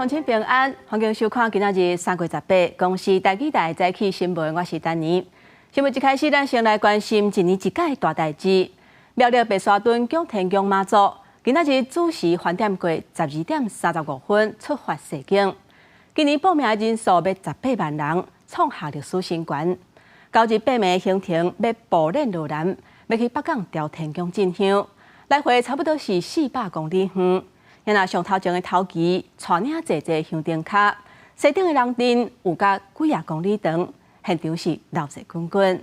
鄉親平安，歡迎收看今仔日3月18公視台語台早起新聞，我是丹妮。新聞一開始，咱先來關心一年一屆大代誌。苗栗白沙屯蔣天宮媽祖，今仔日子時盤點過12點35分出發踅宮。今年報名的人數欲18萬人，創下歷史新高。9日八暝行程欲步練落南，欲去北港朝天宮進香，來回差不多是400公里遠。若上頭前的頭旗帶領濟濟香燈跤，西頂的人陣有甲幾仔公里長，現場是鬧熱滾滾。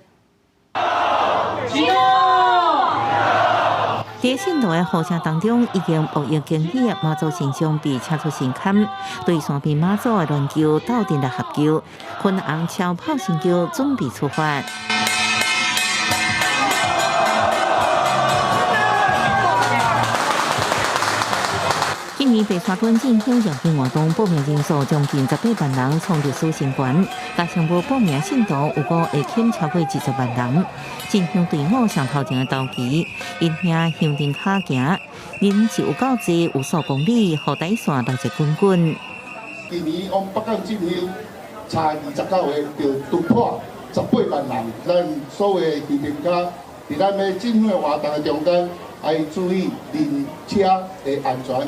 佇信徒的呼聲當中，已經沐浴更衣的媽祖神像被請出神龕，對山邊媽祖的鸞轎鬥陣來合轎，粉紅超跑神轎準備出發。今年白沙屯進香繞境活動報名人數將近18萬人，創歷史新高。加上無報名信徒，有估會減超過20萬人。進香隊伍上頭前的頭旗，𪜶兄香燈跤行，人是有夠濟，有數公里，予台線鬧熱滾滾。今年往北港進香，差29個就突破18萬人。咱所有的香燈跤，佇咱欲進香的活動的中間，愛注意人車的安全。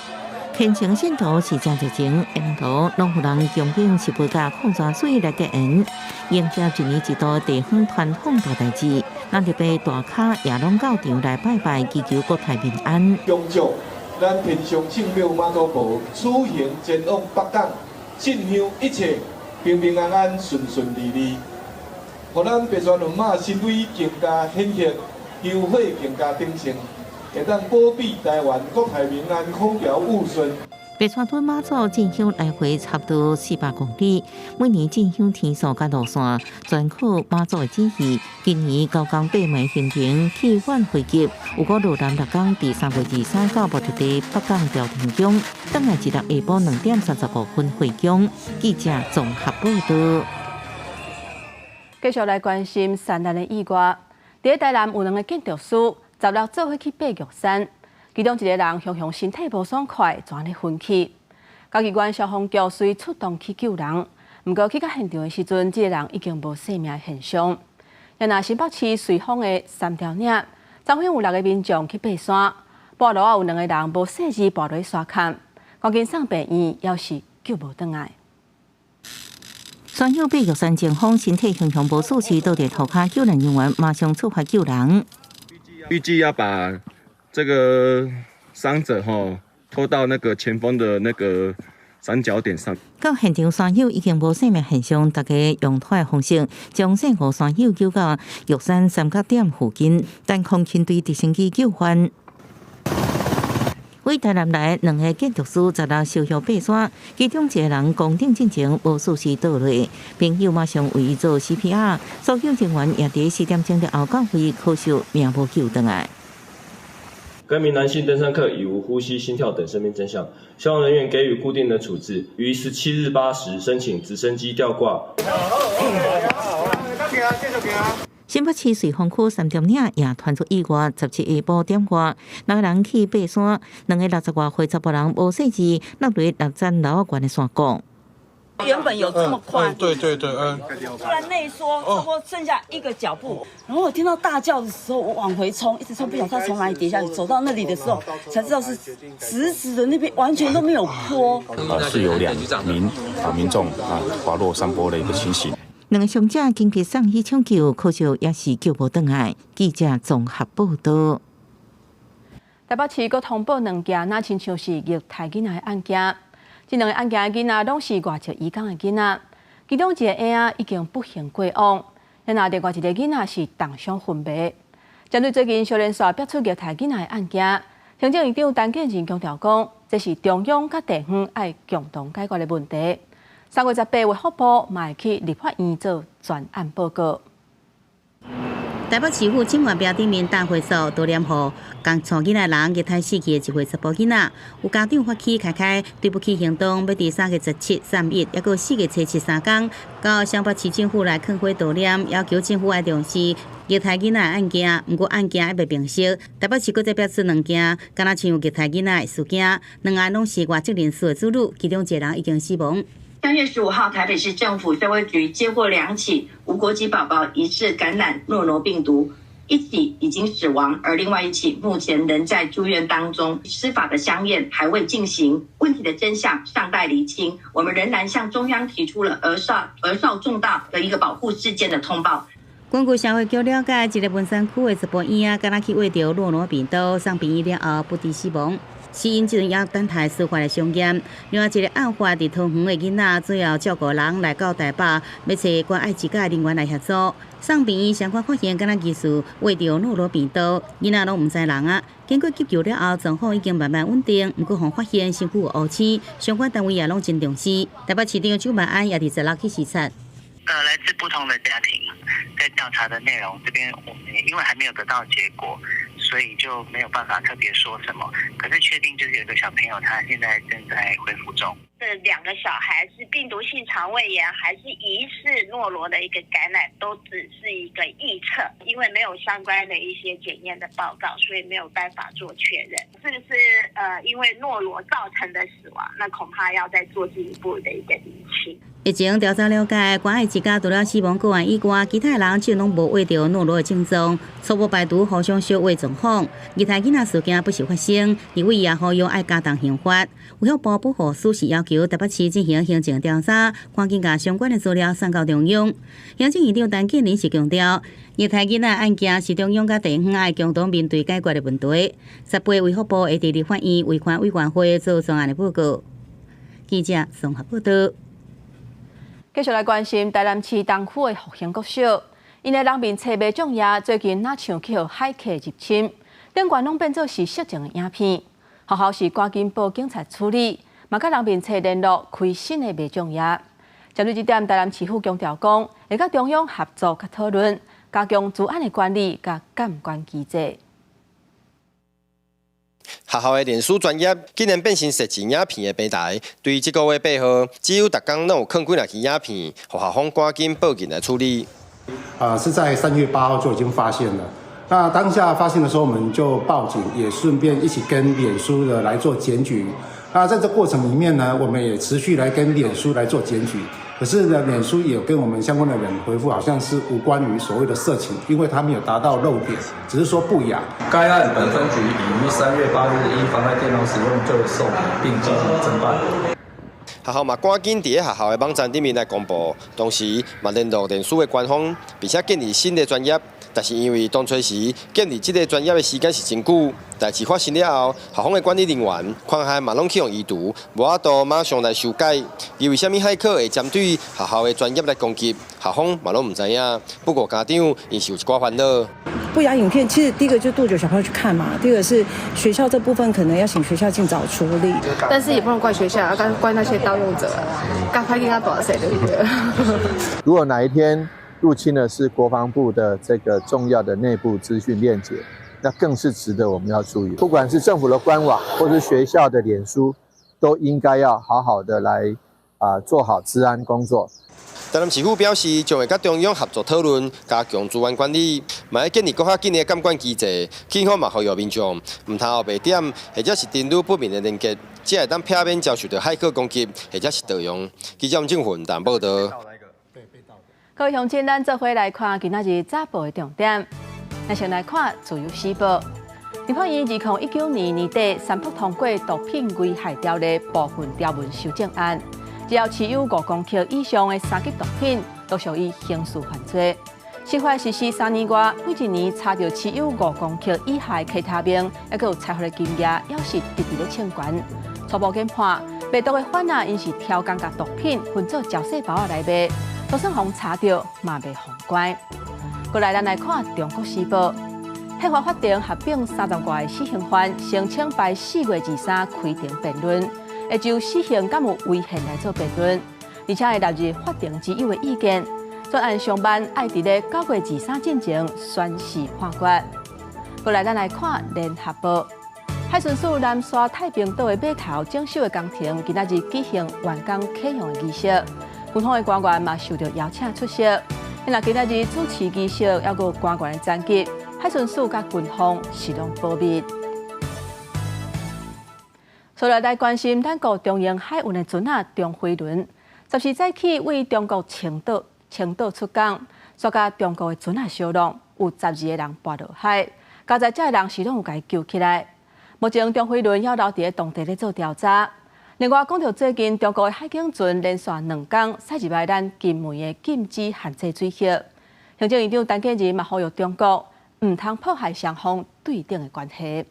虔誠信徒是誠熱情，沿途攏有人供應錫杯佮礦泉水來結緣，迎接一年一度地方傳統大代誌。咱特別大咖也攏到場來拜拜，祈求國泰民安。恭祝咱天上聖廟媽祖婆此行前往北港進香，一切平平安安、順順利利，予咱白沙屯媽神威更加顯赫，香火更加鼎盛。會當保庇台灣國泰民安、風調雨順。白沙屯媽祖進香來回差不多400公里，每年進香天數佮路線全靠媽祖的旨意。今年九工八暝行程去返回急，有過落南6工，佇3月23到目的地北港朝天宮，轉來一日下晡2點35分回宮。記者綜合報導。繼續來關心山難的意外，佇台南有兩个建築師，16做伙去爬玉山，其中一个人雄雄身體無爽快，就按呢昏去。嘉義縣消防局隨出動去救人，毋過去到現場的時陣，這个人已經無生命現象。若新北市瑞芳的三貂嶺，昨昏有六个民眾去爬山，半路仔有兩个人無細膩跋落山崁，趕緊送病院，猶是救無轉來。山友爬玉山前方，身體雄雄無舒適，倒佇塗跤，救援人員馬上出發救人。預計要把這個傷者吼拖到那個前方的那個三角點上。到現場，山友已經無生命現象，大家用拖的方式將這五山友救到玉山三角點附近，等空勤隊直升機救援。為台南來兩个建築師16受邀爬山，其中一个人攻頂進前無舒適倒落，朋友馬上為伊做 CPR，搜救人員也佇4點鐘了後到位，可惜命無救轉來。該名男性登山客已無呼吸、心跳等生命徵象，消防人員給予固定的處置，於17日8時申請直升機吊掛。新北市瑞芳區三貂嶺也傳出意外，17下晡點外，六个人去爬山，兩个60外歲查埔人無細膩，落佇六層樓懸的山谷。原本有這麼寬，對對對，嗯。突然內縮，差不多剩下一個腳步。然後我聽到大叫的時候，我往回衝，一直衝，不曉得他從哪裡跌下去。走到那裡的時候，才知道是直直的那邊完全都沒有坡。是有兩名民眾滑落山坡的一個情形。兩个傷者緊急送醫搶救，可惜也是救無轉來。記者綜合報導。台北市閣通報兩件，若親像是虐待囡仔的案件。這兩个案件的囡仔攏是外籍移工的囡仔，其中一个嬰仔已經不幸過往，若另外一个囡仔是重傷昏迷。針對最近小連續爆出虐待囡仔的案件，行政院長陳建仁強調講，這是中央佮地方愛共同解決的問題。3月18衛福部嘛會去立法院做專案報告。台北市府清源廟頂面大會所悼念予共帶囡仔人虐待死去的一歲查埔囡仔，有家長發起開開對不起行動，欲佇3月17、31，抑閣4月初7三工，到雙北市政府來囥花悼念，要求政府愛重視虐待囡仔案件。毋過案件猶未平息，台北市閣再爆出兩件，敢若像虐待囡仔的事件，兩案攏是外籍人士的子女，其中一個人已經死亡。3月15號，台北市政府社會局接獲兩起無國籍寶寶疑似感染諾羅病毒，一起已經死亡，而另外一起目前仍在住院當中，司法的相驗還未進行，問題的真相尚待釐清。我們仍然向中央提出了兒少重大的一個保護事件的通報。根據社會局了解，一個文山區的查埔嬰仔，敢若去餵著諾羅病毒，送病院了後不治死亡。死因這陣猶等待司法的相驗。另外一個案發佇桃園的囡仔，主要照顧人來到台北，欲揣關愛之家人員來協助。送病院相關發現，敢若疑似餵著諾羅病毒，囡仔攏毋知人啊。經過急救了後，狀況已經慢慢穩定。毋過，予發現身軀有烏青，相關單位也攏真重視。台北市長蔣萬安也佇16去視察。來自不同的家庭，在調查的內容，這邊我們因為還沒有得到結果，所以就沒有辦法特別說什麼。可是確定就是有個小朋友，他現在正在恢復中。這兩個小孩是病毒性腸胃炎，還是疑似諾羅的一個感染，都只是一個臆測，因為沒有相關的一些檢驗的報告，所以沒有辦法做確認。是不是因為諾羅造成的死亡？那恐怕要再做進一步的一個釐清。疫情調查了解，關愛之家除了死亡個案以外，其他人就攏無餵著諾羅的症狀，初步排除互相相餵狀況。虐待囡仔事件不時發生，立委也呼籲愛加重刑罰。衛福部保護司是要求台北市進行行政調查，趕緊共相關的資料送到中央。行政院長陳建仁是強調，虐待囡仔案件是中央佮地方愛共同面對解決的問題。18衛福部會佇立法院衛權委員會做專案的報告。記者綜合報道。繼續來關心台南市東區的復興國小，𪜶的人面冊袂眾頁最近若像去予駭客入侵，頂懸攏變做是色情的影片。學校是趕緊報警察處理，嘛佮人面冊聯絡開新的袂眾頁。針對這點，台南市府強調講，會佮中央合作佮討論，加強資安的管理佮監管機制。學校的臉書專頁竟然變成色情影片的平台。對這個月8號，只有逐工攏有囥幾若支影片，予校方趕緊報警來處理。啊，是在3月8號就已經發現了。那當下發現的時候，我們就報警，也順便一起跟臉書的來做檢舉。那在這過程裡面呢，我們也持續來跟臉書來做檢舉。可是呢，臉書也跟我們相關的人回覆，好像是無關於所謂的色情，因為他沒有達到露點，只是說不雅。該案本分局已於3月8日依妨礙電腦使用罪受理並進行偵辦。學校嘛趕緊佇咧學校的網站頂面來公布，同時嘛聯絡臉書的官方，並且建立新的專頁。但是因為當初時建立這個專頁的時間是真久，代誌發生了後，校方的管理人員權限嘛攏去予移除，無法度馬上來修改。而為啥物駭客會針對學校的專頁來攻擊，校方嘛攏毋知影。不過家長𪜶是有一寡煩惱。不雅影片其實第一個就杜絕小朋友去看嘛，第二個是學校這部分可能要請學校盡早處理。但是也不能怪學校，要怪那些盜用者，該拍給他多少歲對不對？如果哪一天入侵的是國防部的這個重要的內部資訊鏈接，那更是值得我們要注意。不管是政府的官網，或是學校的臉書，都應該要好好的來做好資安工作。台南市府表示，將會佮中央合作討論，加強資安管理，嘛欲建立閣較緊的監管機制，警方嘛呼籲民眾，毋通予白點或者是登入不明的連結，才會當避免遭受著駭客攻擊或者是盜用。記者吳正雲台報道。各位鄉親，咱做伙來看今仔日早報的重點。咱先來看《自由時報》。立法院2019年年底三讀通過毒品危害條例部分條文修正案，只要持有5公克以上的三級毒品，都屬於刑事犯罪。司法實施3年外，每一年查著持有5公克以下的 K 他命，抑閣有裁罰的金額，猶是直直咧衝懸。初步研判，賣毒的販仔𪜶是刁工共毒品分做嚼細包仔來賣，就算予查著嘛袂放過。過來，咱來看《中國時報》。憲法法庭合併30外個死刑犯，聲稱排4月23開庭辯論，會就死刑敢有違憲來做辯論，而且會納入法庭之友的意見。全案上慢愛佇咧9月23進前宣示判決。過來，咱來看聯合報，海巡署南沙太平島的碼頭整修的工程，今仔日舉行完工啟用的儀式，軍方的官員嘛受到邀請出席。那今仔日主持儀式，猶閣有官員的層級，海巡署佮軍方是攏保密。所來來關心咱國長榮海運的船仔長飛輪，14早起對中國青島出港，煞佮中國的船仔相挵，有12個人跋落海，佳哉這的人是攏有共伊救起來。目前長飛輪猶留佇咧當地咧做調查。另外講著最近中國的海警船連續兩工駛入來咱金門的禁止限制水域，行政院長陳建仁嘛呼籲中國毋通破壞雙方對等的關係。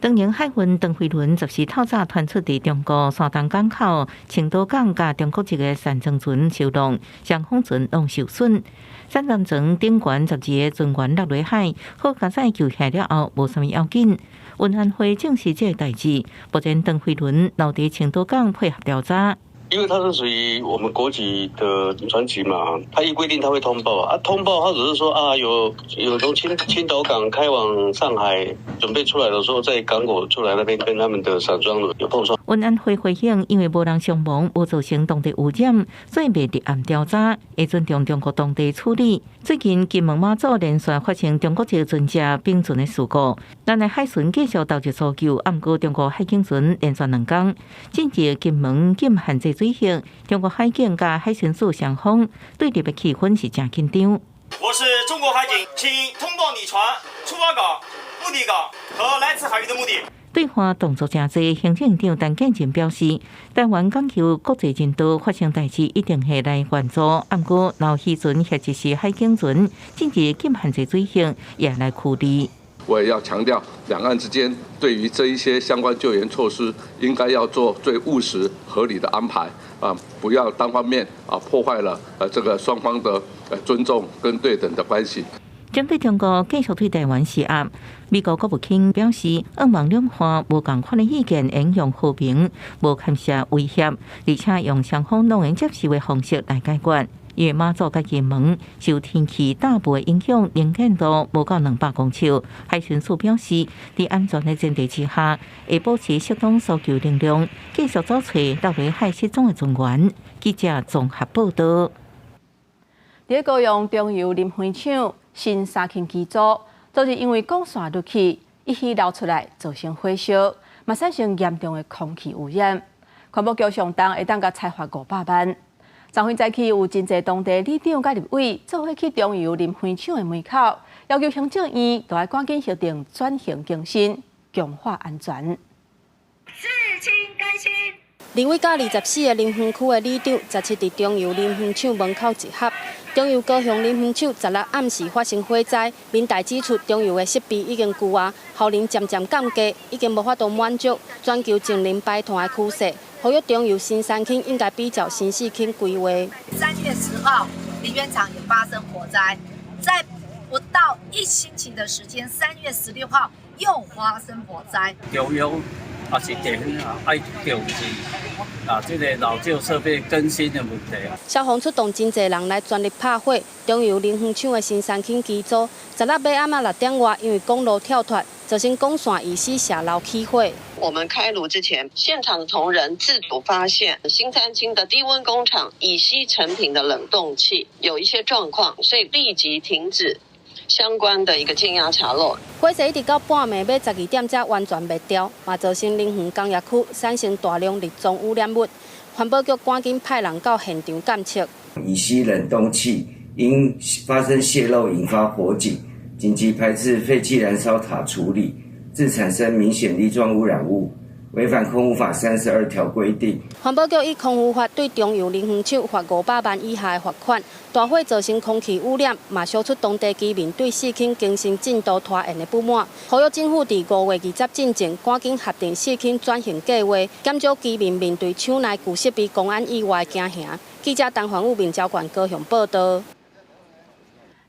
長榮海運長飛輪14透早傳出佇中國山東港口青島港佮中國籍的散裝船相挵，雙方船攏受損。散裝船頂懸12个船員落佇海，好佳哉救起來了後無啥物要緊。運安會證實這个代誌，目前長飛輪留佇青島港配合調查。因為它是屬於我們國籍的船籍嘛，他依規定他會通報啊，通報他只是說啊，有從青島港開往上海，準備出來的時候，在港口出來那邊跟他們的散裝輪有碰撞。運安會回應，因為無人傷亡，無造成當地污染，所以袂立案調查，會尊重中國當地處理。最近金門馬祖連續發生中國籍船隻併船的事故，咱的海巡繼續投入搜救，毋過中國海警船連續兩工進入金門禁限制水域，中國海警佮海巡署雙方對立的氣氛是誠緊張。我是中國海警，請通報你船出發港、目的港和來此海域的目的。對話動作誠濟，行政院長陳建仁表示，台灣講求國際人道，發生代誌一定會來援助。毋過，若漁船或者是海警船進入禁限制水域，也來處理。我也要強調，兩岸之間對於這一些相關救援措施，應該要做最務實合理的安排啊，不要單方面啊破壞了這個雙方的尊重跟對等的關係。針對中國繼續對台灣施壓，美國國務卿表示，向望兩岸無仝款的意見，應用和平、無牽涉威脅，而且用雙方攏會接受的方式來解決。因為馬祖佮金門受天氣大霧的影響，能見度無夠200公尺。海巡署表示，佇安全的前提之下，會保持適當搜救能量，繼續找揣落佇海失蹤的船員。記者綜合報導。佇高雄中油林園廠新三氫機組，昨日因為管線甪去，乙烯流出來，造成火燒，嘛產生嚴重的空氣污染。環保局上重會當共裁罰500萬。昨昏早起有真濟當地里長佮立委做伙去中油林園廠的門口，要求行政院都愛趕緊核定轉型更新，強化安全。四氫更新。立委佮24个林園區的里長，17佇中油林園廠門口集合。中油高雄林園廠16暗時發生火災，民代指出中油的設備已經舊啊，效能漸漸降低，已經無法度滿足全球淨零排碳的趨勢。呼籲中油新三氫應該比照新四氫規劃。 3月10號，林園廠也發生火災，在不到一星期的時間，3月16號又發生火災。中央抑是地方啊，愛重視啊，這个老舊設備更新的問題。消防出動真濟人來全力拍火。中油林園廠的新三氫機組，16尾暗仔6點外，因為管路跳脫，造成管線乙烯洩漏起火。我們開爐之前，現場的同仁自主發現新三氫的低溫工廠乙烯成品的冷凍器有一些狀況，所以立即停止相關的一個靜壓查漏。火勢一直到半暝欲12點才完全滅掉，嘛造成林園工業區產生大量粒狀污染物。環保局趕緊派人到現場監測。乙烯冷凍器因發生洩漏引發火警，緊急排至廢氣燃燒塔處理，致產生明顯粒狀污染物，違反空污法32條規定。環保局以空污法對中油林園廠罰500萬以下的罰款。大火造成空氣污染，嘛燒出當地居民對四氫更新進度拖延的不滿。呼籲政府佇5月20進前，趕緊核定四氫轉型計劃，減少居民面對廠內舊設備工安意外驚嚇。記者陳環武、面交縣高雄報導。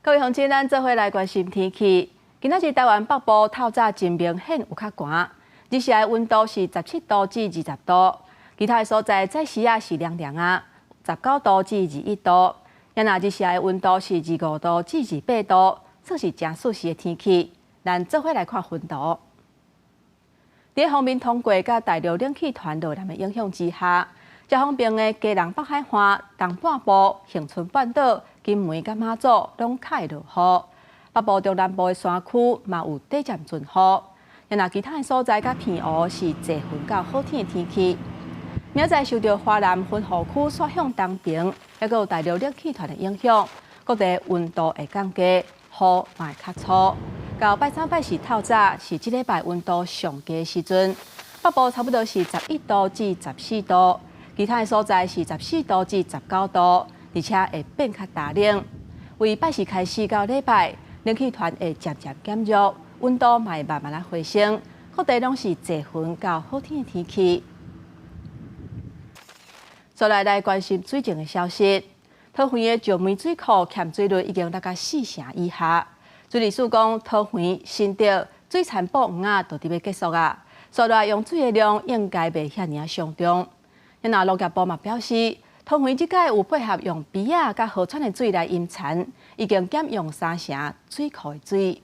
各位鄉親，咱做伙來關心天氣。今仔日台灣北部透早真明顯有較寒，日時的溫度是17度至20度，其他的所在早時仔是涼涼仔。19度至21度，啊若日時的溫度是25度至28度，算是誠舒適的天氣。咱做伙來看雲圖。佇鋒面通過佮大陸冷氣團落來的影響之下，遮方面的基隆北海岸、東半部、恆春半島、金門佮馬祖攏較會落雨。北部、中南部的山區嘛有短暫陣雨。啊若其他的所在佮澎湖是濟雲到好天的天氣。明仔載受著華南雲雨區煞向東爿，猶閣有大陸冷氣團的影響，各地溫度會降低，雨嘛會較粗。到拜三、拜四透早是這禮拜溫度上低的時陣，北部差不多是11度至14度，其他的所在是14度至19度，而且會變較焦冷。為拜四開始到禮拜，冷氣團會漸漸減弱，溫度嘛會慢慢仔回升，各地攏是濟雲到好天的天氣。再來來關心水情的消息，桃園的石門水庫欠水率已經落到4成以下。水利署講，桃園、新竹水田補黃仔都佇欲結束啊，所以用水的量應該袂遐爾仔傷重。若農業部嘛表示，桃園這擺有配合用埤仔佮河川的水來淹田，已經減用3成水庫的水。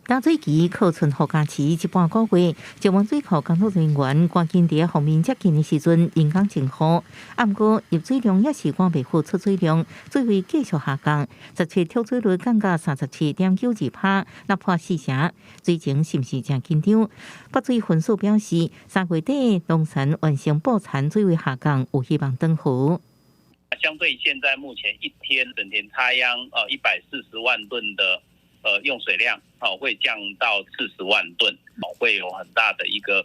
打水期靠春雨加持，這半個月，石門水庫工作人員趕緊佇鋒面接近的時陣，人工增雨。啊，毋過入水量也是趕袂赴出水量，水位繼續下降，17蓄水率降到37.92%，落破4成。水情是毋是誠緊張？北水分署表示，3月底農田完成補田，水位下降，有希望轉好。相對現在目前一天整田插秧，140萬噸的用水量，會降到40萬噸，會有很大的一個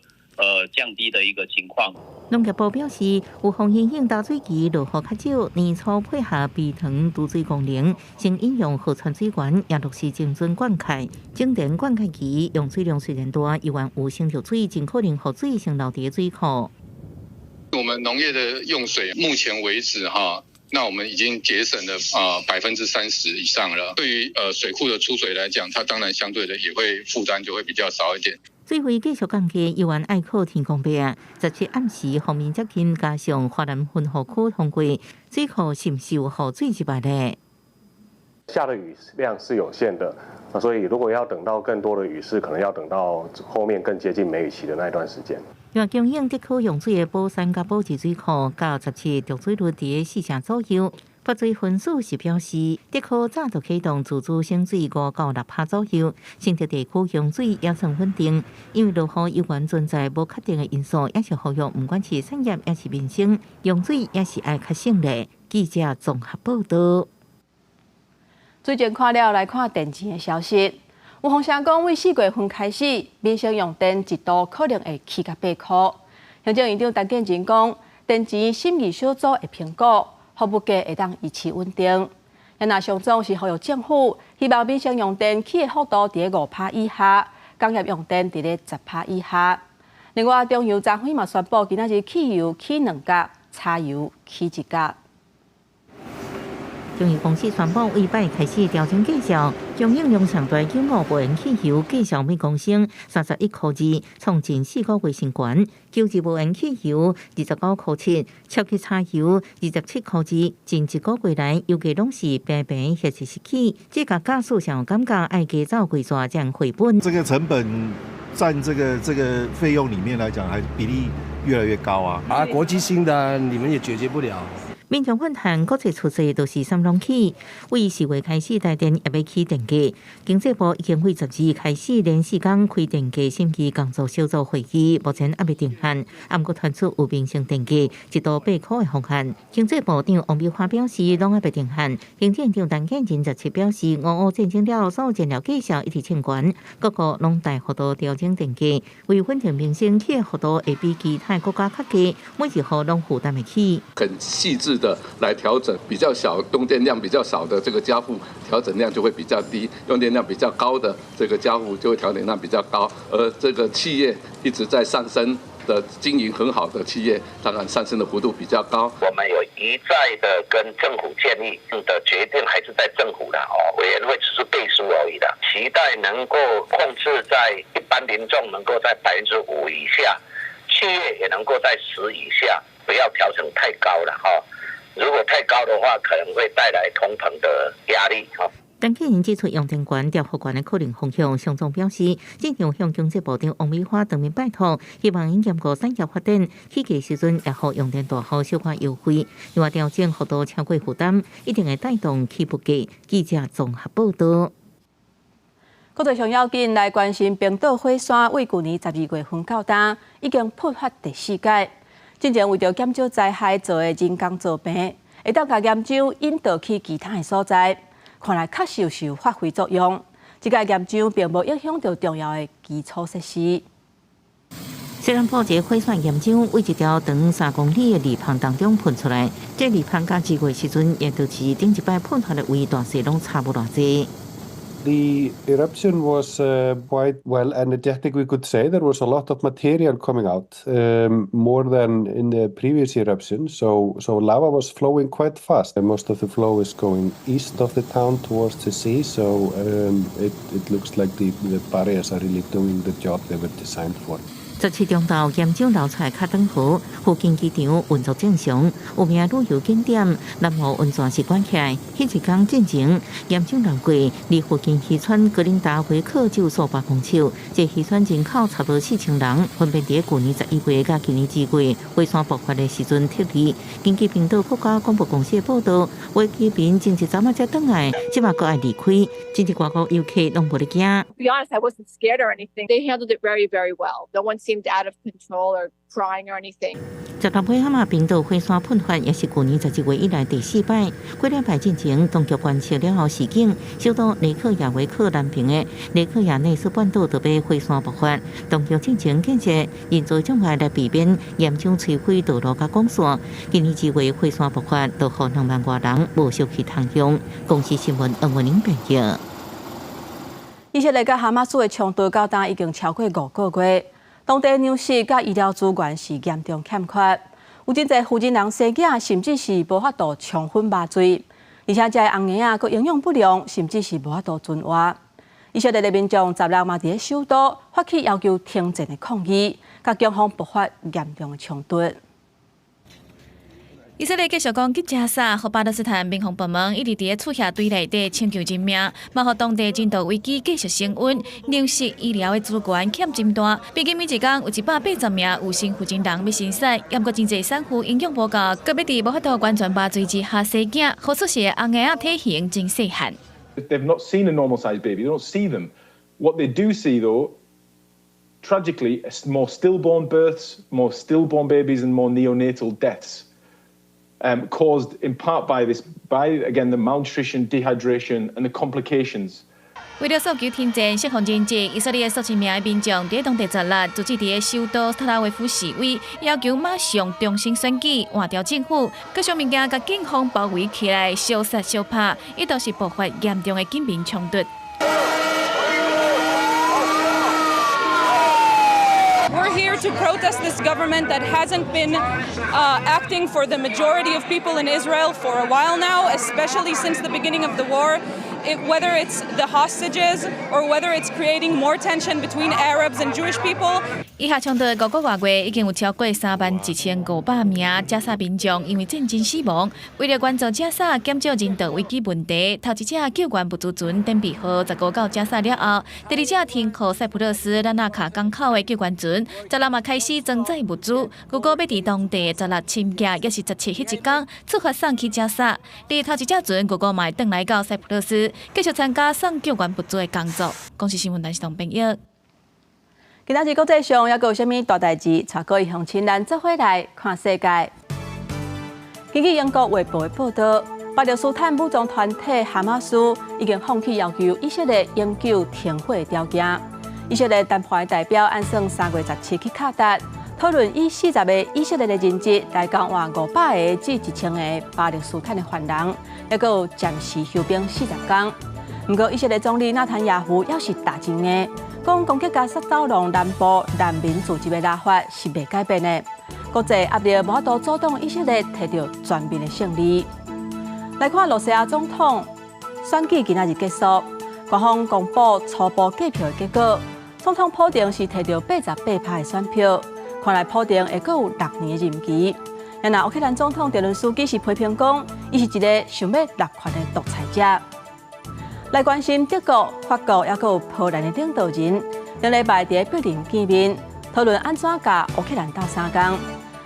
降低的一個情況。農業部表示，有風影響打水期落雨較少，年初配合埤塘貯水功能，先引用河川水源，也落實精準灌溉。整田灌溉期用水量雖然大，猶原有省著水，盡可能予水先留佇水庫。我們農業的用水，目前為止哈，那我們已經節省了30%以上了。對於水庫的出水來講，它當然相對的也會負擔就會比較少一點。水位繼續降低，猶原愛靠天公伯啊！17暗時鋒面接近，加上華南雲雨區通過，水庫是毋是有雨水入來咧？下的雨量是有限的，所以如果要等到更多的雨勢，可能要等到後面更接近梅雨期的那一段時間。另外，供應竹科用水的寶山佮寶二水庫，到17蓄水率佇4成左右。北水分署是表示，竹科早就啟動自主省水5到6%左右，新竹地區用水也算穩定。因為落雨猶原存在無確定的因素，也是呼籲毋管是產業抑是民生，用水也是愛較省咧。記者綜合報道。最近看了來看電錢的消息，有風聲講，為4月份開始，民生用電一度可能會起到8塊。行政院長陳建仁講，電錢審議小組會評估，服務價會當維持穩定。若上總是呼籲政府，希望民生用電起的幅度佇5%以下，工業用電佇咧10%以下。另外，中油昨昏嘛宣布，今仔日汽油起2角，柴油起1角。中油公司宣布，為拜開始調整價數，供應量上大95無鉛汽油價數每公升31.2塊，創近4個月新高；92無鉛汽油29.7塊，超級柴油27.2塊。近一個月來，油價攏是平平或者是起，這個駕駛上有感覺愛加走幾逝才能回本。這個成本佔這個費用裡面來講，還比例越來越高啊！啊，國際性的你們也解決不了。民眾反彈，國際趨勢都是三攏起。為4月開始，台電也欲起電價。經濟部已經為12開始連四工開電價審議工作小組會議，目前猶未定案。毋過傳出有民生電價一度8塊的方案。經濟部長王美花表示，攏猶未定案。行政院長陳建仁17表示，俄烏戰爭了，所有燃料價數一直衝懸，各國攏大幅度調整電價，為穩定民生，起的幅度會比其他國家較低，每一戶攏負擔會起。很細緻的來調整，比較小用電量比較少的這個家戶調整量就會比較低，用電量比較高的這個家戶就會調整量比較高，而這個企業一直在上升的經營很好的企業，當然上升的幅度比較高。我們有一再的跟政府建議的決定還是在政府的哦，委員會只是背書而已的，期待能夠控制在一般民眾能夠在5%以下。確月也能夠在10以下，不要調整太高了哈。如果太高的話，可能會帶來通膨的壓力哈。陳建仁指出，用電懸、調幅懸的可能風險，商總表示，正向經濟部長王美花當面拜託，希望𪜶兼顧產業發展，起價時陣也予用電大戶小可優惠，另外調整幅度超過負擔，一定會帶動起物價。記者綜合報道。國際上要緊來關心冰島火山，為舊年12月份到今已經噴發第四擺。進前為著減少災害做的人工造坪，會當共岩漿引導去其他的所在，看來確實是有發揮作用。這个岩漿並無影響著重要的基礎設施。雖然破一個火山岩漿為一條長3公里的裂縫當中噴出來，這裂縫佮2月時陣，也就是頂一擺噴發的位大細攏差無偌濟。 The eruption was quite well energetic, we could say. There was a lot of material coming out, more than in the previous eruption. So lava was flowing quite fast. And most of the flow is going east of the town towards the sea. So it looks like the barriers are really doing the job they were designed for. 17中晝岩漿流出來較長河，附近機場運作正常，有名旅遊景點藍湖溫泉是關起來。彼一工進前，岩漿流過，離附近漁村格林達維克只有數百公尺。這漁村人口差不多4000人，分別佇舊年11月佮今年2月火山爆發的時陣撤離。根據冰島國家廣播公司的報道，有居民前一陣仔才轉來，這馬閣愛離開，真濟外國遊客攏無咧驚。 To be honest, I wasn't scared or anything. They handled it very, very well. No one seemed out of control or crying or anything. 16尾哈嘛冰島火山噴發，也是舊年11月以來第四擺。幾禮拜進前，當局觀測了後示警，首都雷克雅維克南邊的雷克雅內斯半島就欲火山爆發。當局進前建設人造障礙來避免岩漿摧毀道路佮管線。今年2月火山爆發，就予2萬外人無消息通用。公視新聞黃文玲編譯。以色列佮哈馬斯的衝突到今已經超過5個月，當地糧食佮醫療資源是嚴重欠缺，有真濟婦人生囝，甚至是無法度充分麻醉，而且這个紅嬰仔閣營養不良，甚至是無法度存活。以色列的民眾16嘛佇咧首都發起要求停戰的抗議，佮警方爆發嚴重的衝突。以色列繼續攻擊加沙，予巴勒斯坦民防部門一直佇咧厝協隊內底搶救人命，嘛予當地人道危機繼續升溫，糧食醫療的資源欠真大。平均每一工有180名有身婦人欲生產，猶閣真濟產婦營養無夠，閣欲佇無法度完全麻醉之下生囝，予出世的紅嬰仔體型真細漢。 They've not seen a normal sized baby. They don't see them. What they do see, though, tragically, is more stillborn births, more stillborn babies, and more neonatal deaths. Caused in part by this, by again the malnutrition, dehydration, and the complications. 為著訴求停戰、釋放人質，以色列數千名的民眾佇當地16組織佇咧首都特拉維夫示威，要求馬上重新選舉、換掉政府，閣將物件共警方包圍起來，相殺相拍，一度是爆發嚴重的警民衝突。 We're here to protest this government that hasn't been acting for the majority of people in Israel for a while now, especially since the beginning of the war. Whether it's the hostages or whether it's creating more tension between Arabs and Jewish people. 以哈衝突5個外月，已經有超過31,500名加沙民眾因為戰爭死亡。為著援助加沙減少人道危機問題，頭一隻救援物資船典陂號15到加沙了後，第二隻停靠塞浦路斯拉納卡港口的救援船，16嘛開始裝載物資，預估欲佇當地16深夜，抑是17彼一工出發送去加沙。佇頭一隻船預估嘛會轉來到塞浦路斯，繼續參加送救援物資的工作。公視新聞陳世東編譯。今仔日國際上猶閣有啥物大代誌？帶各位鄉親咱做伙來看世界。根據英國《衛報》的報道，巴勒斯坦武裝團體哈馬斯已經放棄要求以色列永久停火的條件。以色列談判的代表按算3月17去卡達討論以40個以色列的人質來交換500個至1000個巴勒斯坦的犯人，猶閣有暫時休兵40工。毋過以色列總理納坦雅胡猶是打真硬，講攻擊加沙走廊南部難民聚集的拉法是袂改變的。國際壓力無法度阻擋以色列摕著全面的勝利。來看露西亞總統選舉今仔日結束，官方公布初步計票的結果，總統普丁是摕著88%的選票，看來普丁會閣有6年的任期。若烏克蘭總統澤倫斯基是批評講，伊是一个想欲掠權的獨裁者。來關心德國、法國抑閣有波蘭的領導人，頂禮拜佇柏林見面，討論按怎佮烏克蘭鬥相共。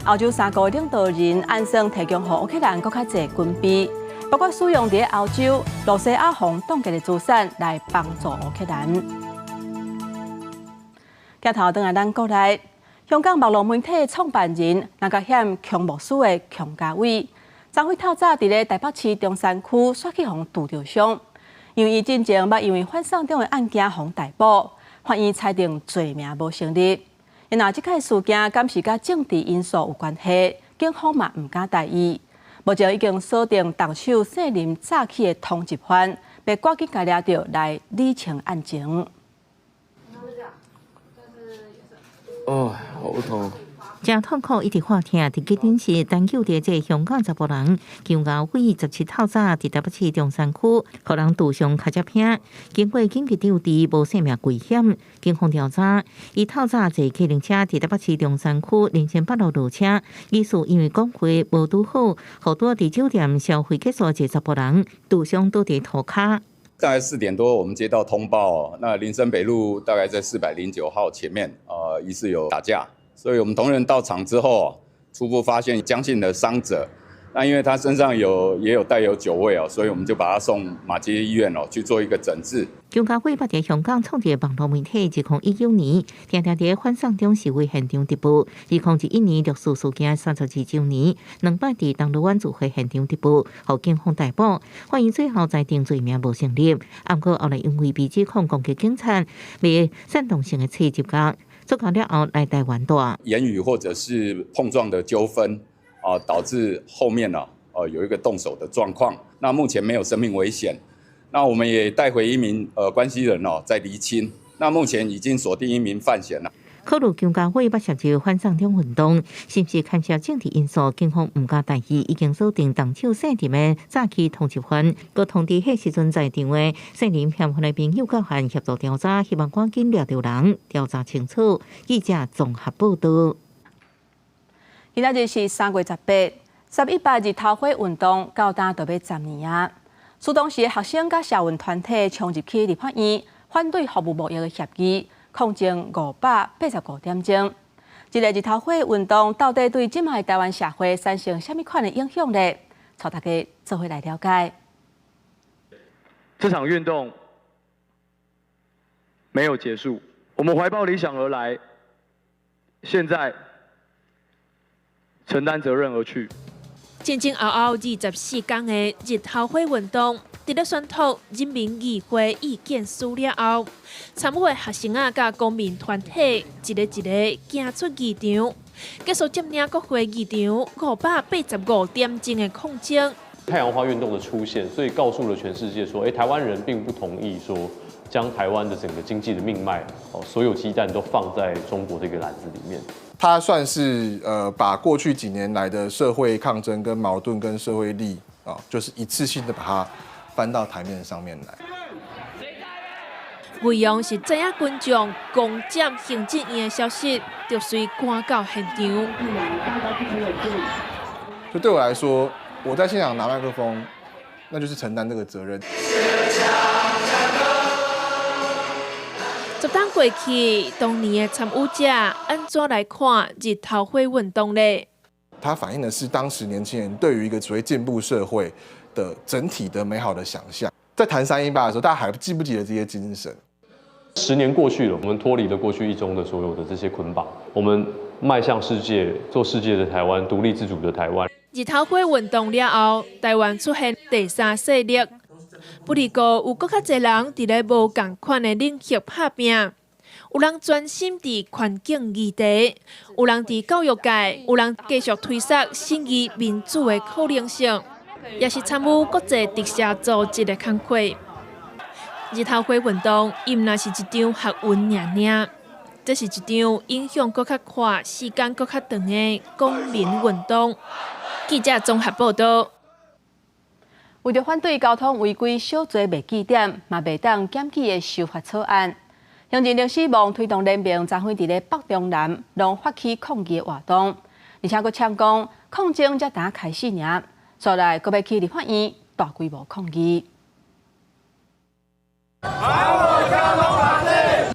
歐洲三國領導人按算提供予烏克蘭閣較濟軍備，包括使用佇歐洲露西亞予凍結的資產來幫助烏克蘭。鏡頭轉來咱國內，香港網路媒體創辦人那個嫌強牧師的鄺家偉，昨昏透早佇咧台北市中山區煞去予揄著傷，因為伊進前捌因為反送中的案件予逮捕，法院裁定罪名無成立。若這擺事件敢是佮政治因素有關係，警方嘛毋敢大意。目前已經鎖定動手姓林早起的通緝犯，欲趕緊共掠著來理清案情。哦，好痛！誠痛苦，一直喊疼。佇急診室等救的這个香港查埔人，姜家偉17透早佇台北市中山區，予人揄傷跤脊骿，經過緊急救治，無性命危險。警方調查，伊透早坐客運車佇台北市中山區林森北路落車，疑似因為講話無拄好，予拄佇酒店消費結束一個查埔人揄傷倒佇塗跤。大概4點多，我們接到通報，那林森北路大概在409號前面，疑似有打架，所以我們同仁到場之後，初步發現姜姓的傷者，那因為他身上也有帶有酒味哦，所以我們就把他送馬偕醫院哦去做一個診治。姜家偉捌佇香港創立網路媒體，2019年，定定佇反送中示威現場直播。2021年六四事件32週年，兩擺佇銅鑼灣集會現場直播，予警方逮捕。法院最後裁定罪名無成立，毋過後來因為被指控攻擊警察，被煽動性的罪入獄，出獄了後來台灣蹛。言語或者是碰撞的糾紛啊，導致後面呢，有一個動手的狀況。那目前沒有生命危險。那我們也帶回一名關係人哦，在釐清。那目前已經鎖定一名犯嫌了。考慮姜家偉捌涉及反送中運動，是毋是牽涉政治因素？警方毋敢大意，已經鎖定動手姓林的早期通緝犯，閣通知彼時陣在場的姓林嫌犯的朋友到案協助調查，希望趕緊掠著人，調查清楚。記者綜合報道。今仔日是3月18，3·18日頭火運動到今就欲10年啊。蘇當時學生佮社運團體衝入去立法院，反對服務貿易的協議，抗爭585點鐘。這个日頭火運動到底對這擺台灣社會產生啥物款的影響呢？帶大家做伙來了解。這場運動沒有結束，我們懷抱理想而來，現在承擔責任而去。前前後後24天的日頭火運動，佇咧宣讀人民議會意見書了後，參與的學生仔佮公民團體一个一个行出議場，結束佔領國會議場585點鐘的抗爭。太陽花運動的出現，所以告訴了全世界說，欸，台灣人並不同意說將台灣的整個經濟的命脈，哦，所有雞蛋都放在中國這個籃子裡面。它算是把過去幾年來的社會抗爭跟矛盾跟社會力啊，就是一次性的把它翻到台面上面來。內容是知影群眾攻佔行政院的消息，就隨趕到現場。就對我來說，我在現場拿麥克風，那就是承擔這個責任。10冬過去，當年的參與者按怎來看日頭火運動呢？它反映的是當時年輕人對於一個所謂進步社會的整體的美好的想象。在談3·18的時候，大家還記不記得這些精神？ 10年過去了，我們脫離了過去一中的所有的這些捆綁，我們邁向世界，做世界的台灣，獨立自主的台灣。日頭火運動了後，台灣出現第三勢力。不過，有閣較濟人佇咧無仝款的領域拍拚，有人專心佇環境議題，有人佇教育界，有人繼續推捒審議民主的可能性，也是參與國際特赦組織的工課。日頭火運動，伊毋但是一場學運爾爾，這是一場影響閣較闊、時間閣較長的公民運動。記者綜合報道。為著反對交通違規小酌袂記點，嘛袂當檢舉的修法草案，行政力死亡推動聯盟昨昏佇咧北中南攏發起抗議活動，而且閣嗆講抗爭才剛開始爾，煞來閣欲去立法院大規模抗議。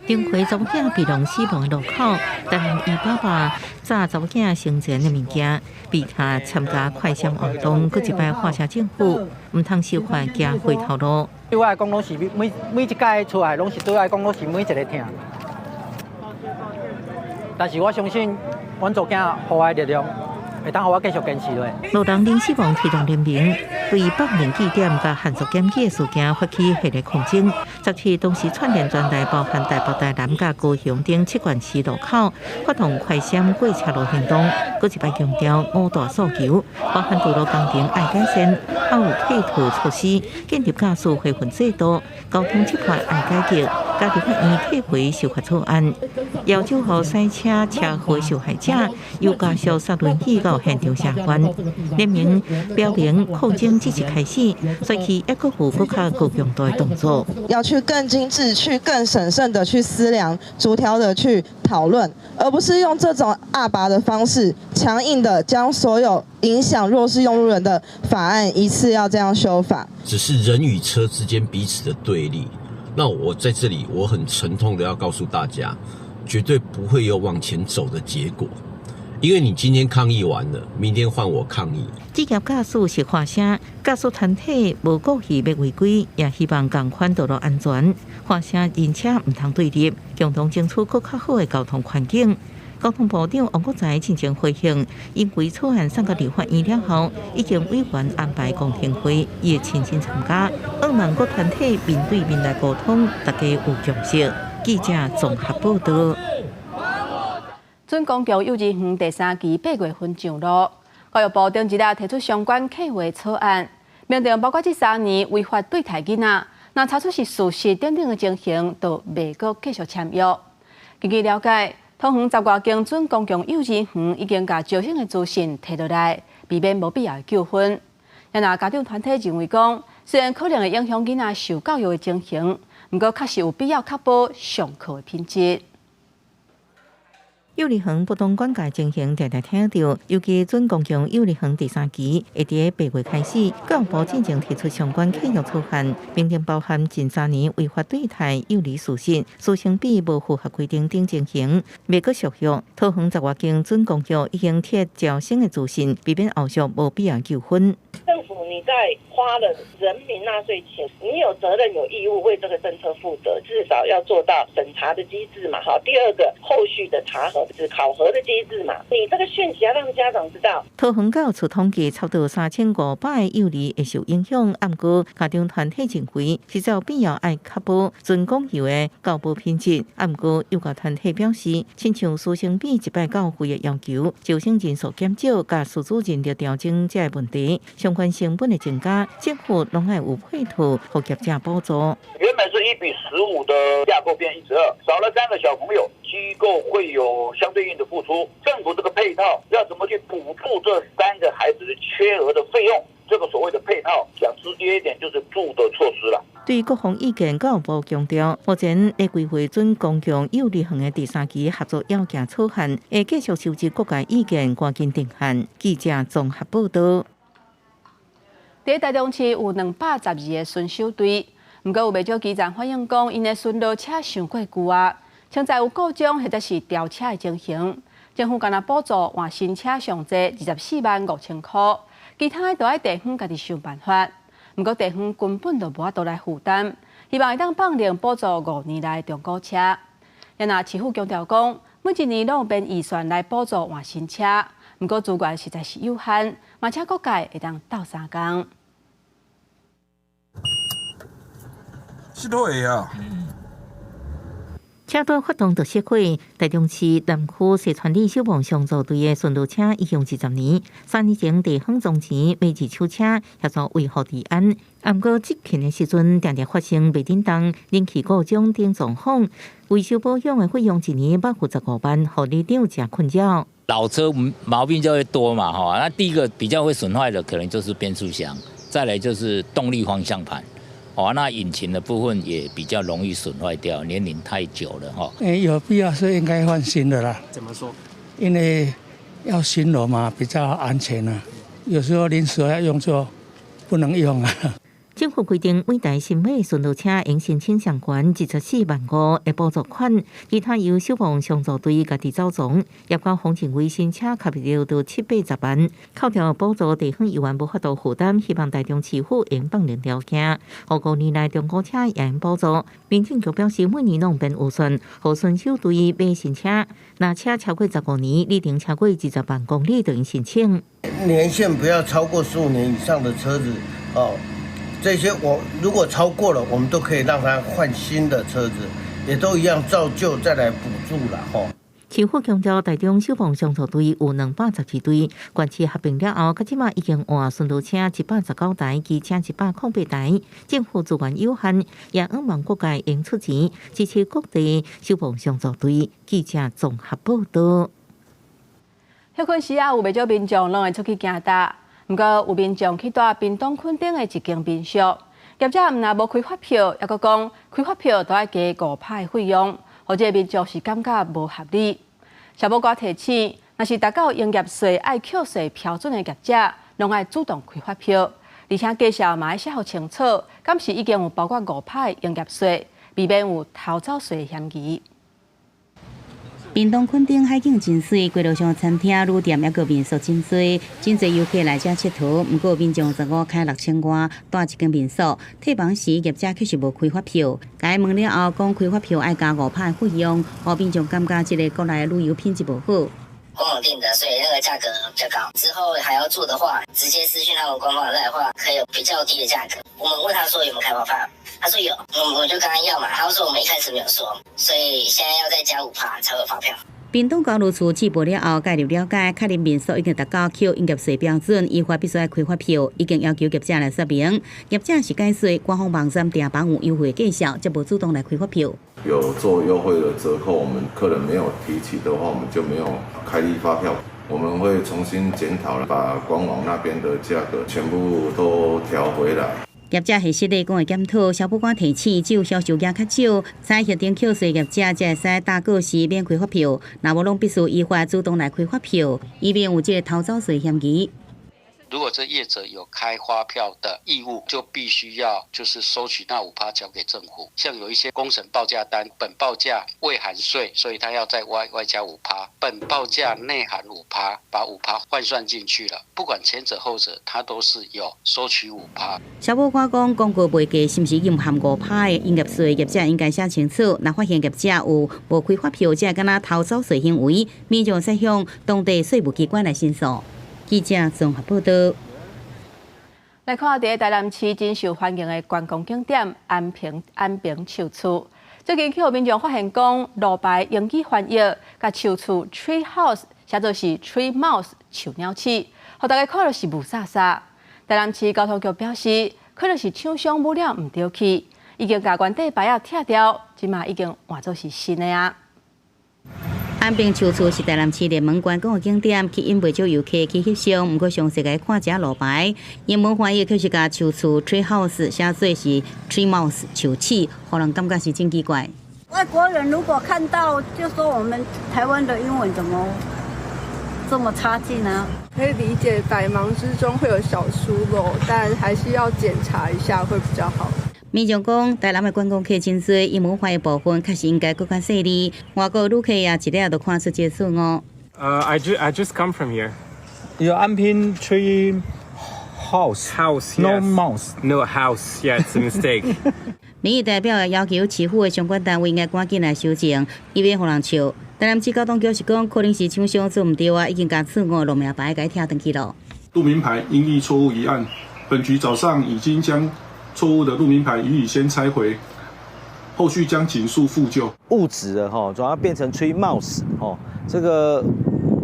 頂回查某囝被弄死亡的路口，台南伊爸爸炸查某囝生前的物件，被他參加快閃活動，閣一擺發聲政府，毋通修法行回頭路。對我來講，攏是每每一屆出來，攏是對我來講，攏是每一个疼。但是我相信，阮查某囝予我的力量，會當予我繼續堅持落。路人林死亡推動聯盟對北寧記點佮限速檢舉事件發起系列抗爭，17同時串聯全台包含台北、台南佮高雄等七縣市路口，發動快閃過車路行動，閣一擺強調五大訴求，包含道路工程愛改善，還有配套措施，建立駕駛回分制度，交通執法愛改革，佮立法院退回修法草案，要求予賽車車禍受害者有家屬煞輪椅到現場相關。聯盟表明抗爭只是開始，所以抑閣有閣較高強度的動作。要去更精緻、去更審慎的去思量、逐條的去討論，而不是用這種鴨霸的方式，強硬的將所有影響弱勢用路人的法案一次要這樣修法。只是人與車之間彼此的對立。那我在這裡，我很沉痛的要告訴大家，絕對不會有往前走的結果。因為你今天抗議完了，明天換我抗議。職業駕駛是發聲，駕駛團體無故意欲違規，也希望仝款道路安全。發聲人車毋通對立，共同爭取閣較好的交通環境。交通部長王國材進前回應，因為草案送到立法院了後，已經委員安排公聽會，伊會親身參加。向望各團體面對面來溝通，大家有共識。記者綜合報道。準公共幼兒園第三期8月份上路，教育部頂一日提出相關計劃草案，明定包括這3年違法對待囡仔，若查出是事實等等的情形，就袂閣繼續簽約。根據了解，桃園十外間準公共幼兒園已經共招生的資訊提落來，避免無必要的糾紛。若家長團體認為講，雖然可能會影響囡仔受教育的情形，毋過確實有必要確保上課的品質。幼兒園不當管教情形，常常聽著，尤其準公共幼兒園第三期會佇8月開始，教育部進前提出相關契約草案，明定包含近3年違法對待幼兒事實、師生比無符合規定等情形，袂閣續約。桃園十外間準公幼已經提招生的資訊，避免後續無必要糾紛。政府你在花了人民納稅錢，你有責任有義務為這個政策負責，至少要做到審查的機制嘛。好，第二個後續的查核、考核的機制嘛。你這個訊息要讓家長知道。桃園教育處統計，差不多3500个幼兒會受影響，毋過家長團體認為，實在有必要愛確保準公幼的教保品質。毋過幼教團體表示，親像師生比一擺教費的要求，招生人數減少，佮師資人力調整這个問題，相關成本的增加，政府攏愛有配套，予業者補助。原本是1比15的架構變1:12，少了3個小朋友，機構會有相對應的付出。政府這個配套要怎麼去補助這3個孩子的缺額的費用？這個所謂的配套，講直接一點就是住的措施了。對各方意見，教育部強調，目前咧規劃準公共幼兒園的第三期合作要件草案，會繼續收集各界意見，趕緊定案。記者綜合報道。佇台中市有212个巡守隊，毋過有袂少基層反映講，𪜶的巡邏車傷過舊啊，潛在有故障或者是掉車的情形。政府干焦補助換新車上濟24萬5千箍，其他的都愛地方家己想辦法。毋過地方根本就無法度來負擔，希望會當放量補助5年內中古車。若市府強調講，每一年攏有編預算來補助換新車，毋過資源實在是有限，嘛請各界會當鬥相共。是都會啊。車隊發動特設會，台中市南區西川里消防上組隊的巡邏車已用20年，3年前地方總錢買二手車協助維護治安。毋過執勤的時陣，定定發生袂振動、冷氣故障等狀況，維修保養的費用一年百負15萬，予里長誠困擾。老車毛病就會多嘛，哈，那第一個比較會損壞的可能就是變速箱，再來就是動力方向盤。哦，那引擎的部分也比較容易損壞掉，年齡太久了哈。欸，有必要是應該換新的啦。怎麼說？因為要巡邏嘛，比較安全啊。有時候臨時要用就不能用啊。政府規定，每台新買巡邏車應申請相關24萬5的補助款，其他由消防相助隊家己走總。業界方認為新車差不多都七八十萬，扣掉補助，地方猶原無法度負擔，希望台中市府應放任條件。5年來中古車也用補助。民政局表示，每年攏編預算，予巡守隊買新車，若車超過15年，里程超過20萬公里，就用申請。年限不要超過15年以上的車子哦。這些我如果超過了，我們都可以讓他換新的車子，也都一樣照舊再來補助了吼。市府強調，台中消防相助隊有212隊，縣市合併了後，到這馬已經換巡邏車119台，機車108台。政府資源有限，也向望各界應出錢支持各地消防相助隊。記者綜合報道。歇睏時啊，有袂少民眾攏會出去行搭。毋過有民眾去蹛屏東墾丁的一間民宿，業者毋但無開發票，猶閣講開發票都愛加5%的費用，予這个民眾是感覺無合理。消保官提醒，若是達到營業稅愛扣稅標準的業者，攏愛主動開發票，而且介紹嘛愛寫予清楚，敢是已經有包括五趴的營業稅，避免有偷走稅的嫌疑。屏東墾丁海景真媠，街路上餐廳、旅店抑閣民宿真濟，真濟遊客來遮𨑨迌。毋過民眾15開6000外蹛一間民宿，退房時業者卻是無開發票。共伊問了後，講開發票愛加5%的費用，予民眾感覺這个國內旅遊品質無好。官網訂的，所以那個價格比較高。之後還要住的話，直接私訊他們官網的話，可以有比較低的價格。我們問他說有沒有開發票，他說有，我就跟他要嘛。他說我們一開始沒有說，所以現在要再加5%才會發票。屏東交流處接報了後，介入了解，確認民宿已經達到扣營業稅標準，依法必須愛開發票，已經要求業者來說明。業者是解說官方網站訂房有優惠介紹，才無主動來開發票。有做優惠的折扣，我們客人沒有提起的話，我們就沒有開立發票。我們會重新檢討，把官網那邊的價格全部都調回來。業者係實力講會檢討，消保官提醒，只有銷售額較少，才核定扣稅業者才會使搭過時免開發票，若無攏必須依法主動來開發票，以免有這个偷走稅嫌疑。如果這業者有開發票的義務，就必須要就是收取那5%交給政府。像有一些工程報價單，本報價未含稅，所以他要再外加五趴；本報價內含五趴，把五趴換算進去了。不管前者後者，他都是有收取五趴。消保官講，廣告賣價是毋是已經含五趴的營業稅，業者應該寫清楚。若發現業者有無開發票，這敢若偷走稅行為，民眾會使向當地稅務機關來申訴。記者綜合報道。來看佇台南市真受歡迎的觀光景點安平安平樹厝，最近去予民眾發現講路牌英語翻譯，共樹厝 tree house 寫做是 tree mouse 樹鳥鼠，予大家看著是霧煞煞。台南市交通局表示，可能是廠商母了毋著去，已經共原底牌仔拆掉，這馬已經換做是新的啊。安平樹厝是台南市熱門觀光的景點，吸引袂少遊客去翕相。毋過詳細共看這路牌，英文翻譯卻是共樹厝 tree house 寫做是 tree mouse 樹鼠，予人感覺是真奇怪。外國人如果看到，就說我們台灣的英文怎麼這麼差勁呢？可以理解百忙之中會有小疏漏，但還是要檢查一下會比較好。民眾講，台南的觀光客真濟，英文翻譯部分確實應該閣較細膩。外國旅客也一下就看出這個錯誤。 I just come from here. 有安平 tree house house no mouse. No house. Yeah, it's a mistake. 民意代表也要求市府的相關單位應該趕緊來修正，以免予人笑。台南市交通局是講，可能是廠商做毋著啊，已經共錯誤路名牌共拆轉去囉。路名牌音譯錯誤一案，本局早上已經將錯誤的路名牌予以先拆回，後續將盡速復舊。誤植了哈，主要變成 tree mouse 哦，這個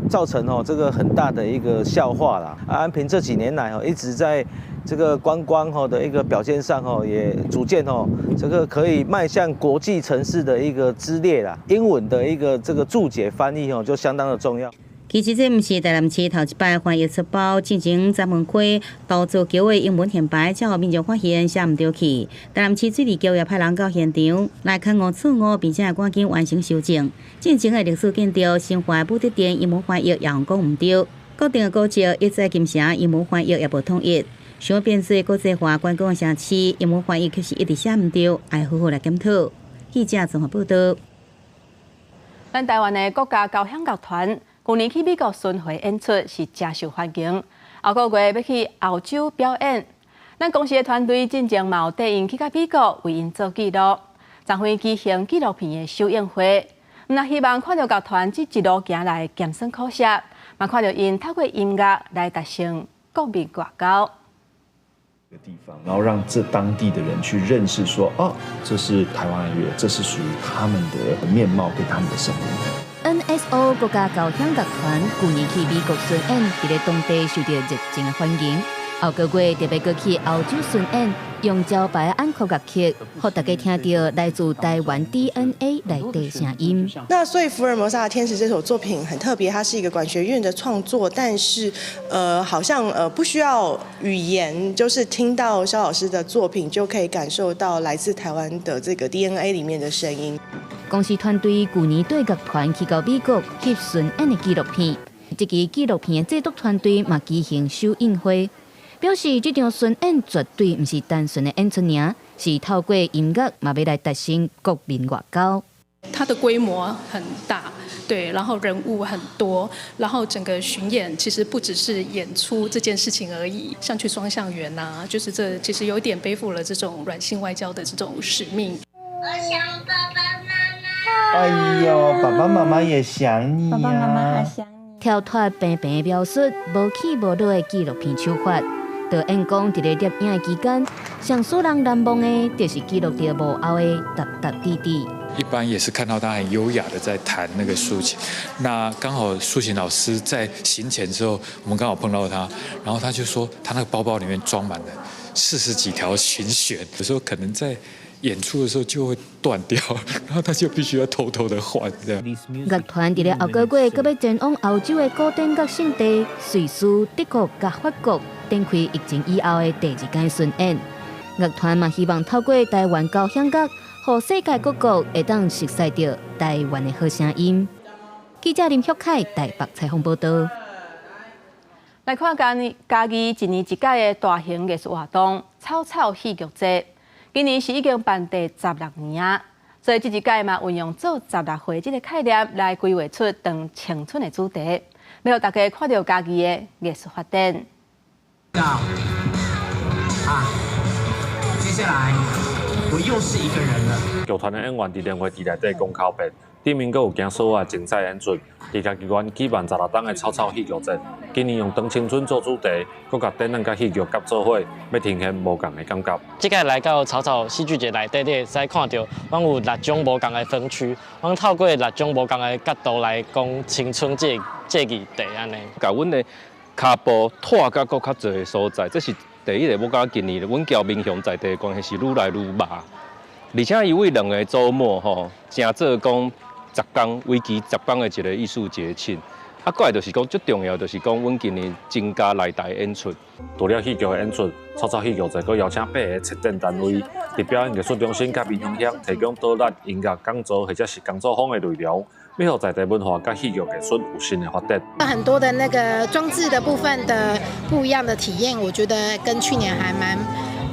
造成哦這個很大的一個笑話啦。安平這幾年來哦一直在這個觀光吼的一個表現上吼，也逐漸吼這個可以邁向國際城市的一個之列啦。英文的一個這個註解翻譯哦就相當的重要。其實這毋是台南市頭一擺翻譯出包，進前閘門區頭座橋的英文憲牌，才予民眾發現寫毋著去。台南市水利局也派人到現場來勘誤錯誤，並且趕緊完成修正。進前的歷史建築新華武德殿英文翻譯也予講毋著，國定的古蹟一再金城英文翻譯也無統一，想欲變做國際化觀光城市，英文翻譯卻是一直寫毋著，愛好好來檢討。記者綜合報道。咱台灣的國家交響樂團舊年去美國巡迴演出是誠受歡迎，後個月欲去歐洲表演，咱公視的團隊進前嘛有綴𪜶去到美國為𪜶做記錄，昨昏舉行紀錄片的首映會，毋但希望看著樂團這一路行來的鹹酸苦澀，嘛看著𪜶透過音樂來達成國民外交。地方，然後讓這當地的人去認識說，哦，這是台灣愛樂，這是屬於他們的面貌跟他們的聲音。 NSO 國家交響樂團舊年去美國巡演，佇咧當地受到熱情的歡迎。後個月特別閣去歐洲巡演，用招牌安可樂曲，予大家聽著來自台灣 DNA 內底聲音。那所以《福爾摩沙的天使》這首作品很特別，它是一個管弦樂的創作，但是，好像不需要語言，就是聽到蕭老師的作品就可以感受到來自台灣的這個 DNA 裡面的聲音。公視團隊舊年綴樂團去到美國翕巡演的紀錄片，這支紀錄片的製作團隊嘛舉行首映會。表示這場巡演絕對毋是單純的演出爾，是透過音樂嘛欲來達成國民外交。它的規模很大，對，然後人物很多，然後整個巡演其實不只是演出這件事情而已，像去雙橡園啊，就是這其實有點背負了這種軟性外交的這種使命。我想爸爸媽媽。哎呦，爸爸媽媽也想你呀。爸爸媽媽好想你。跳脫平平的描述，無起無落的紀錄片手法。導演講，佇咧攝影的期間，上使人難忘的，就是記錄著幕後的沓沓滴滴。一般也是看到他很優雅的在彈那個豎琴，那剛好豎琴老師在行前之後，我們剛好碰到他，然後他就說他那個包包裡面裝滿了40幾條琴弦，有時候可能在演出的時候就會斷掉，然後他就必須要偷偷的換這樣。樂團佇咧後個月，閣欲前往歐洲的古典樂勝地瑞士、德國佮法國，展開疫情以後的第二屆巡演。樂團嘛希望透過台灣交響樂，予世界各國會當熟悉著台灣的好聲音。記者林旭凱台北採訪報導。來看嘉義一年一屆的大型藝術活動——草草戲劇節，今年是已經辦第16年啊，所以這一屆嘛運用做十六歲這個概念來規劃出當青春的主題，欲予大家看著嘉義的藝術發展。啊，接下來我又是一個人了。劇團的演員佇年會佇內底講口白，頂面閣有行所有精彩演出。佇嘉義縣舉辦16冬的草草戲劇節，今年用當青春做主題，閣共展覽佮戲劇合做伙，欲呈現無仝的感覺。這屆來到草草戲劇節內底，你會使看著，阮有六種無仝的分區，阮透過六種無仝的角度來講青春這個議題按呢。共阮的跤步拖到閣較濟的所在，這是第一个。我感覺今年阮僑民雄在地的關係是愈來愈密，而且伊為兩个週末吼，成做講10工為期十工的一个藝術節慶。啊，過來就是講，最重要就是講，阮今年增加來台演出。除了戲劇的演出，草草戲劇節閣邀請八个策展單位，佇表演藝術中心佮民雄鄉提供導覽、音樂講座或者是工作坊的內容，欲予在地文化佮戲劇藝術有新的發展。很多的那個裝置的部分的不一樣的體驗，我覺得跟去年還蠻，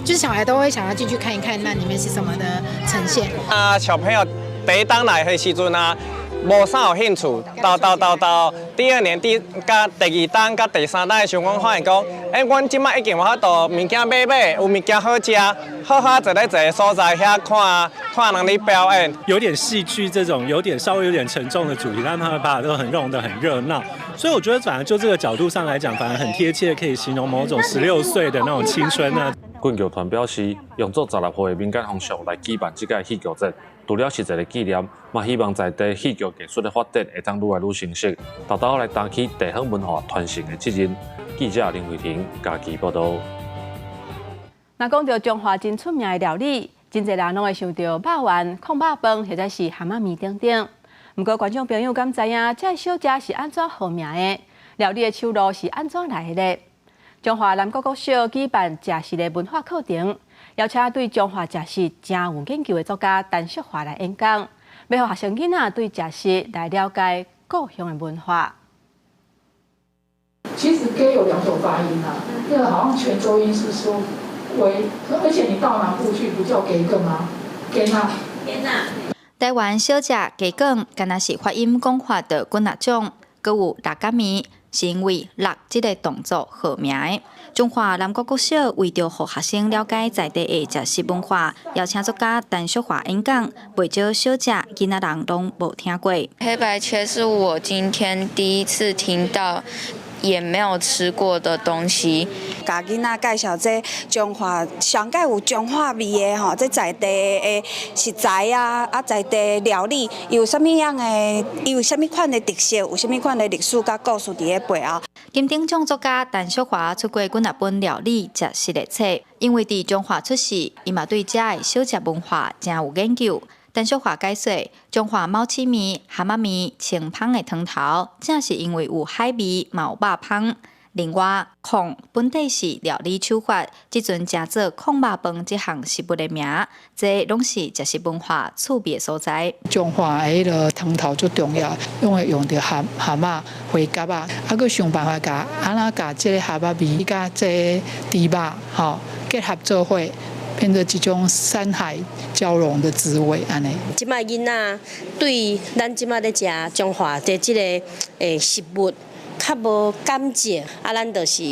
就是小孩都會想要進去看一看，那裡面是什麼的呈現。啊，小朋友第一冬來的時陣啊，無啥有興趣，到第二年佮第二冬佮第三冬的時候，阮發現講，阮這擺已經有法度物件買買，有物件好食，好好坐咧一个所在遐看看人咧表演。有點戲劇這種，有點稍微有點沉重的主題，但他們把它都很弄得很熱鬧，所以我覺得反而就這個角度上來講，反而很貼切，可以形容某種16歲的那種青春啊。郡劇團表示，用做十六歲的民間風俗來舉辦這屆戲劇節，除了是一个紀念，嘛希望在地戲劇藝術的發展會當愈來愈成熟，沓沓來擔起地方文化傳承的責任。記者林慧婷嘉義報導。若講著彰化真出名的料理，真濟人攏會想著肉圓、炕肉飯，或者是蚶仔麵等等。毋過觀眾朋友敢知影，這小食是按怎號名的？料理的手路是按怎來的咧？彰化南國國小舉辦食食的文化課程，邀請對彰化食食誠有研究的作家陳淑華來演講，欲予學生囡仔對食食來了解故鄉的文化。其實雞有兩種發音啊，這個好像泉州音是說喂，而且你到南部去不叫雞羹嗎？雞仔，雞仔。台灣小食雞卷，敢若是發音講法著幾若種，閣有六甲麵，是因為搦這个動作號名的。彰化南國國小為著予學生了解在地的食食文化，邀請作家陳淑華演講，袂少小食囡仔人攏無聽過。黑白切是我今天第一次聽到，也沒有吃過的東西。共囡仔介紹這彰化上蓋有彰化味的吼，這在地的食材啊，啊在地料理，有啥物樣的，有啥物款的特色，有啥物款的歷史佮故事佇咧背後。金鼎獎作家陳淑華出過幾若本料理食食的冊，因為佇彰化出世，伊嘛對遮的小食文化誠有研究。陳淑華解說，彰化貓鼠麵、蛤仔麵、清芳的湯頭，正是因為有海味，嘛有肉芳。另外，控本底是料理手法，這陣誠做控肉飯這項食物的名，這攏是食食文化趣味的所在。彰化的彼个湯頭足重要，攏會用著蛤蛤仔、花蛤仔，啊，閣想辦法共按怎共這个蛤仔味佮這个豬肉吼結合做伙，變做一種山海交融的滋味按呢。這擺囡仔對咱這擺咧食彰化的這个食物較無感覺，啊，咱就是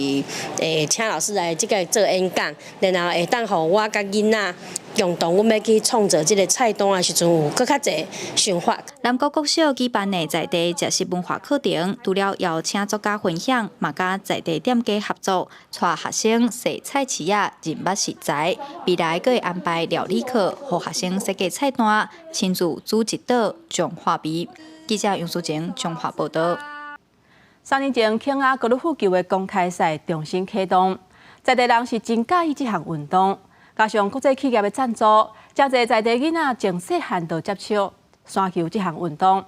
請老師來這个做演講，然後會當予我佮囡仔共同，阮欲去創造這个菜單的時陣，有閣較濟想法。南國國小舉辦的在地食食文化課程，除了邀請作家分享，嘛佮在地店家合作，帶學生踅菜市仔認捌食材。未來閣會安排料理課，予學生設計菜單，親自煮一道彰化味。記者楊淑晴彰化報導。 3年前，肯亞高爾夫球的公開賽重新啟動，在地人是真佮意這項運動，加上國際企業的贊助，誠濟在地囡仔從細漢就接觸山球這項運動，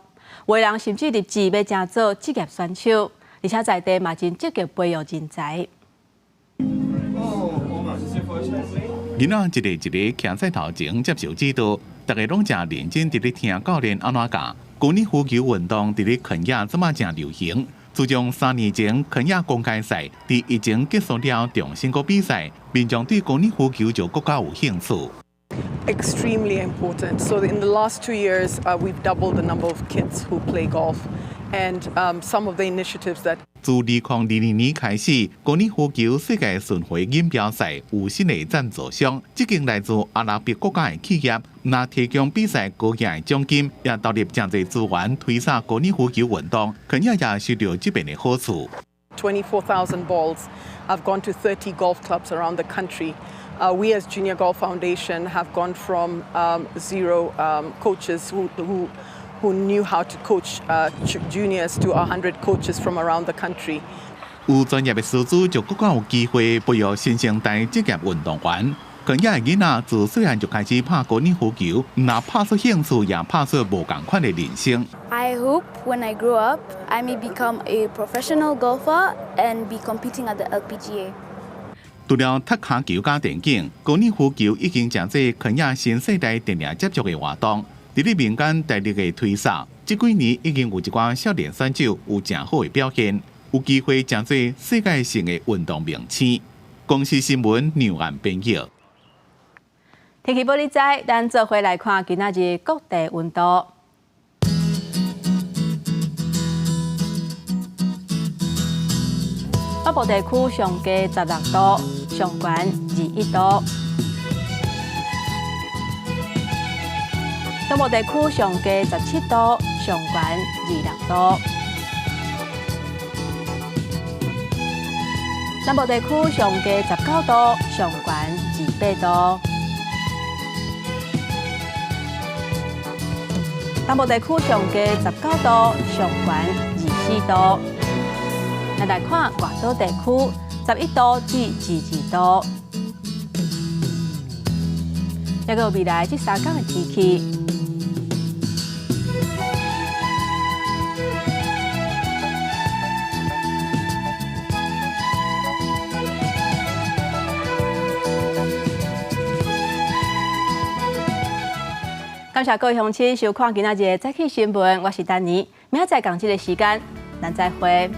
有的人甚至立志欲成做職業選手，而且在地嘛真積極培育人才。囡仔一个一个徛在頭前接受指導，逐个攏誠認真佇咧聽教練按怎教。高爾夫球運動佇咧肯亞這馬誠流行。自從3年前肯亞公開賽佇疫情結束了重新閣比賽，民眾對高爾夫球就閣較有興趣。 Extremely important. So in the last 2 years, we've doubled the number of kids who play golf, and some of the initiatives that 自2022年開始，高爾夫球世界巡迴錦標賽有新的贊助商，這間來自阿拉伯國家的企業，毋但提供比賽高額的獎金，也投入誠濟資源推捒高爾夫球運動，肯亞也受著這邊的好處。 24,000 balls have gone to 30 golf clubs around the country. We as Junior Golf Foundation have gone from zero coaches who knew how to coach juniors to 100 coaches from around the country. 有專業的師資，就閣較有機會培育新生代職業運動員。肯亞的囡仔自細漢就開始拍高爾夫球，毋但拍出興趣，也拍出無仝款的人生。 I hope when I grow up, I may become a professional golfer and be competing at the LPGA. 除了踢跤球佮電競，高爾夫球已經成做肯亞新世代定定接觸的活動。佇咧民間大力的推捒，這幾年已經有一寡少年選手有誠好的表現，有機會成做世界性的運動明星。公視新聞梁岸編譯。天氣報你知，咱做伙來看今仔日各地溫度。北部地區上低16度，上懸21度。中部地區上低17度，上懸26度。南部地區上低19度，上懸28度。東部地區上低19度，上懸24度。咱來看外島地區，11度至22度。抑閣有未來這3工的天氣。感謝各位鄉親收看今仔日的早起新聞，我是丹妮，明仔載仝這个時間，咱再會。